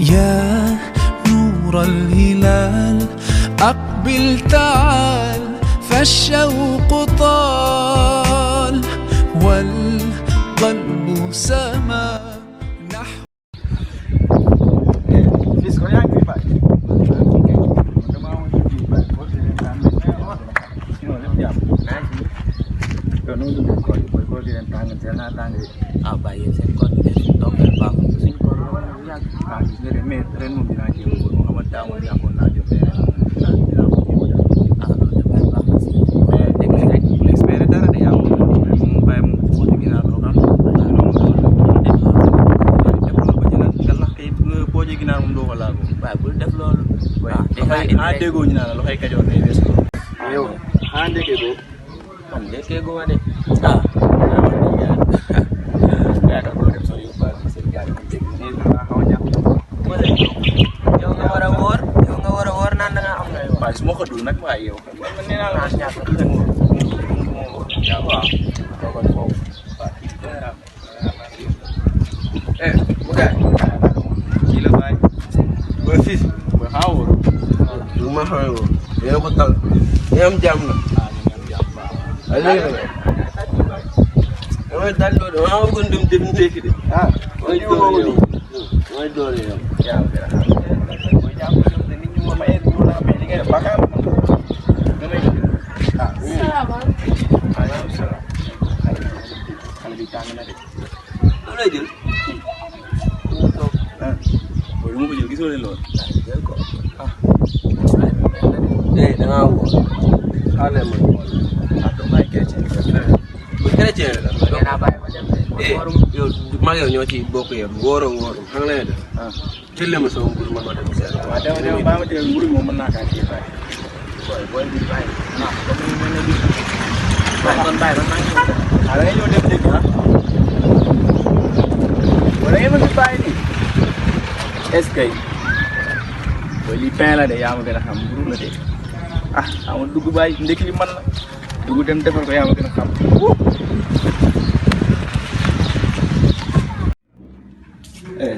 يا نور الهلال أقبل تعال فالشوق طال والقلب سما نحو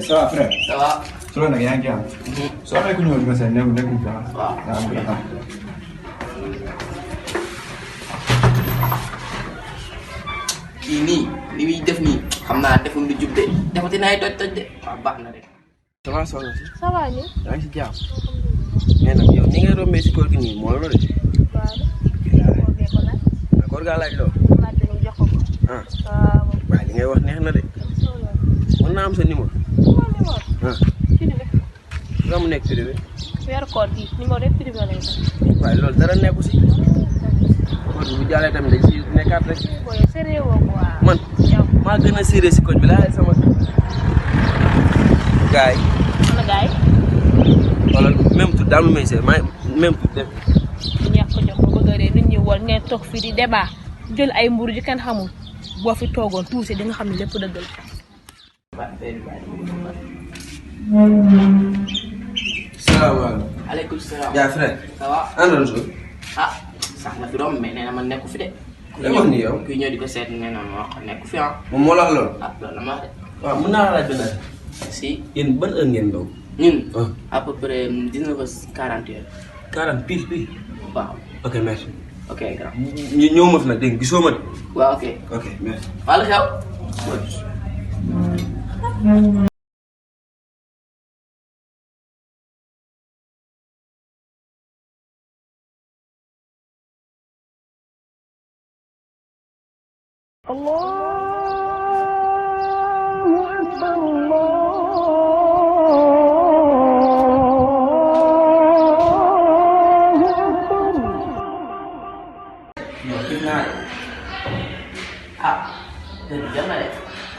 Ça va frère? Ça va? Ça va nag yaa ngi am. soo amee ku ñëw di ma seet nekkul fa. waaw kii nii li muy def nii xam naa deful lu jub de defati na ay toj de waaw baax na de. ça va soxna si. ça va ñu. yaa ngi si jàmm. mais nag yow ni ngay rombee si koor gi nii moo la de. waaw. koor gaa laaj loo. laaj la ñu jox ko. ah waaw. waaye li ngay wax neex na de. mën naa am sa numéro. ah. nga mu nekk privé. weeru koor gi numéro rek privé lay doon. waaye loolu dara nekku si. koor gi bu jàllee tamit dañ si nekkaat rek. booy sérieux woo quoi. man maa gën a sérieux si koñ bi laay sama gars yi. ana gars yi. wala même tout daal may seet maa même tout def. ñàkk ko jox ko bëgg a ree nit ñi woon ngeen toog fii di débat jël ay mburu ji kenn xamul boo fi toogoon tuuti di nga xam ne lépp dëgg la. salaamaaleykum. aleykum salaam. yaa frère. ça va. àndoon suuf. ah sax na fi doom mais nee na man nekku fi de. li wax ni yow. kuy ñëw di ko seet nee na ma wax nekku fi ah. moom moo la wax loolu. ah loolu la ma wax de. waaw mën naa la laaj benn affaire. si. yéen ban heure ngeen daw. ñun. ah à peu près 19h41. 40 pile pile. waaw. ok merci. ok grand. ñëw ma fi nag dégg nga gisoo ma de. waaw ok. ok merci. wala xew.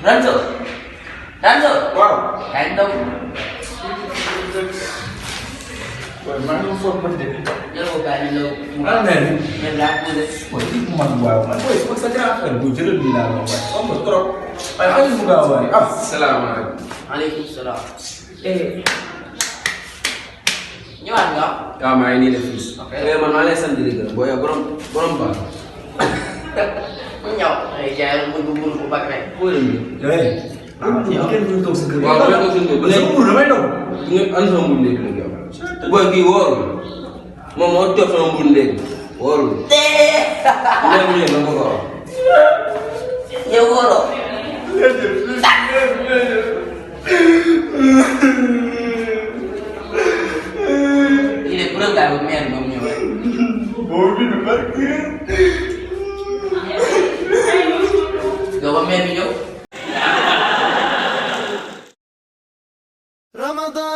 Ranjo, Ranjo, waaw. kain dong. waaw maa ngi foog ma de. Yo, ko gaañ la. Ana mère bi. Même laa posé. Boy kii mu mag waaw man boy sama sa grand frère bu jëlal bi laa wax waaye xam nga trop. waaye xale bu gaaw waaye ah. salaamaaleykum. Maaleykum salaam. ñëwaat nga. waaw maa ngi nii de fii. ok man maa lay sant di gërëm booy borom baax. mu ñëw. ay jaay mu dugg bu baax rek. booy dem bi. kenn du toog sa kër. waaw bu nekk suñu bu nekk sama mburu damay daw. nga ànd sama mburu ndékki nag yow. booy kii wóorul moom moo jox sama mburu ndékki wóorul. léegi léegi nga ko wax. yow wóoroo. lii de preuve daal bu meer moom ñëw rek. boo bi du barke. yow ba meer bi ñëw. رمضان